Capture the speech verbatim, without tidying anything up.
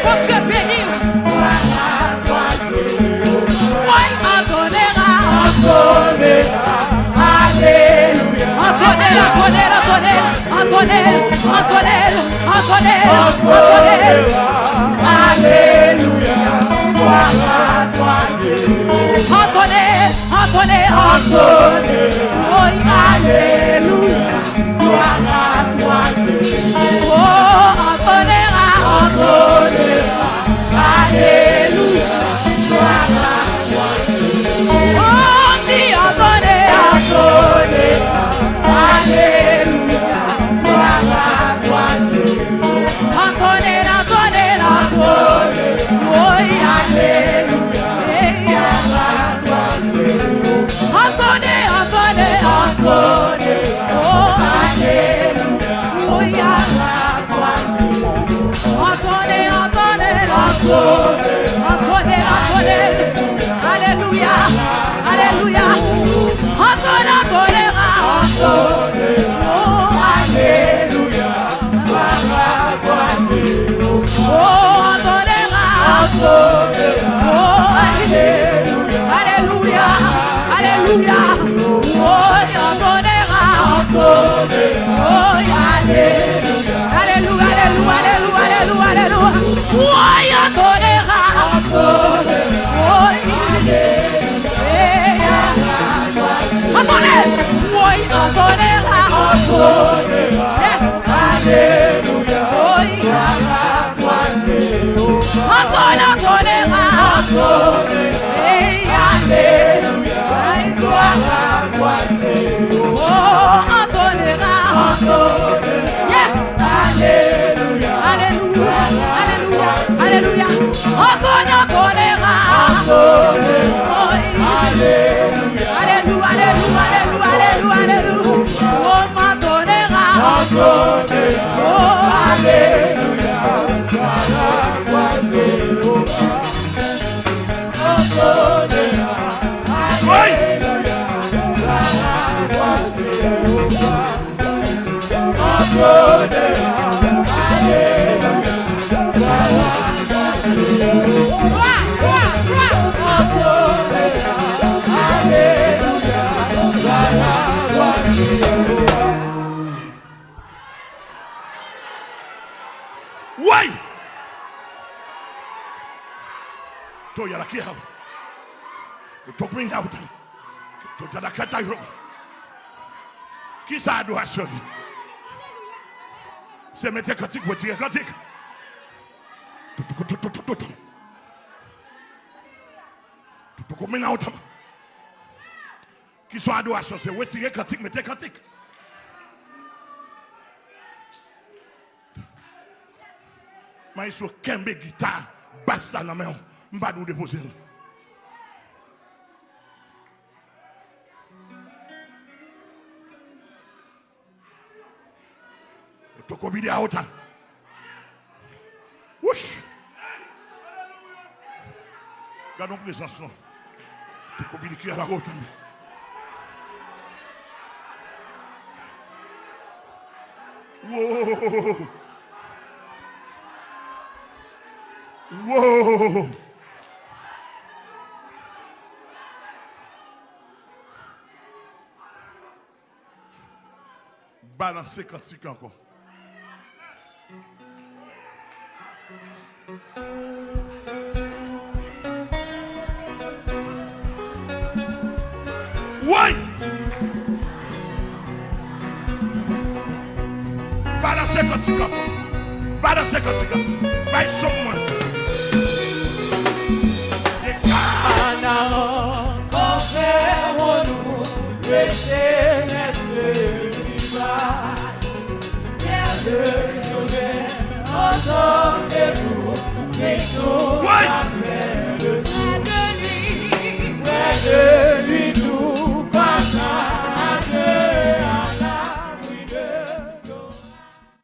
Bondye beni w. Woy, Antonera. Antonera, Antonera, Antonera, Antonera, Antonera, Antonera. Alelouya, glwa a twa, Jewova. Antonera, Antonera, Antonera. Woy, alelouya, glwa a twa, Jewova. Oh, Antonera, Antonera, alelouya, glwa a twa, Jewova. Oh, di Antonera, Antonera, alelouya, glwa a twa, Jewova. Antonera, Antonera, Antonera, woy, alelouya, glwa a twa, Jewova. Antonera, Antonera, Antonera, oh, alelouya, glwa a twa, Jewova. Antonera, Antonera, Antonera, Antonera, alelouya, alelouya. Antonera, Antonera, oh, alelouya. Oh, Antonera. Oh, alelouya. Alelouya. Oh, Antonera. Oh, alelouya. Alelouya, alelouya, alelouya, alelouya, alelouya. Oh, Antonera. Oh, alelouya. Antonera. Woy, Antonera. Yes. Alelouya. Woy. Antonera, Antonera. Hey, alelouya. Ay, glwa. Oh, Antonera. Yes. Alelouya. Alelouya. Alelouya. Alelouya. Antonera, Antonera. Woy. Alelouya. Alelouya, alelouya, alelouya, alelouya, alelouya. Oh, Antonera. Oh, alelouya. Woy. Woy! Toyalakia. Tokmin out. Totalakatayo. Kisa adorasyon li? Se mete kantik, retire kantik. Tutukututututu. Tutukuminautam. Ki son adorasyon, se retire kantik, mete kantik. Maestro, kenbe gita, bas la nan men w. M pa di w depoze l. Tokobide a ota. Wouch! Gade yon prezans non. Tokobide ki a la ota. Wow! Wow! Balanse kantik ankò. Woy! Balanse kantik ankò. Balanse kantik la. Bay son pou mwen. Anaran, kòfè, wonou, le seleste viva. Pè de Jovèn, ansanm debout, Kristo. Woy!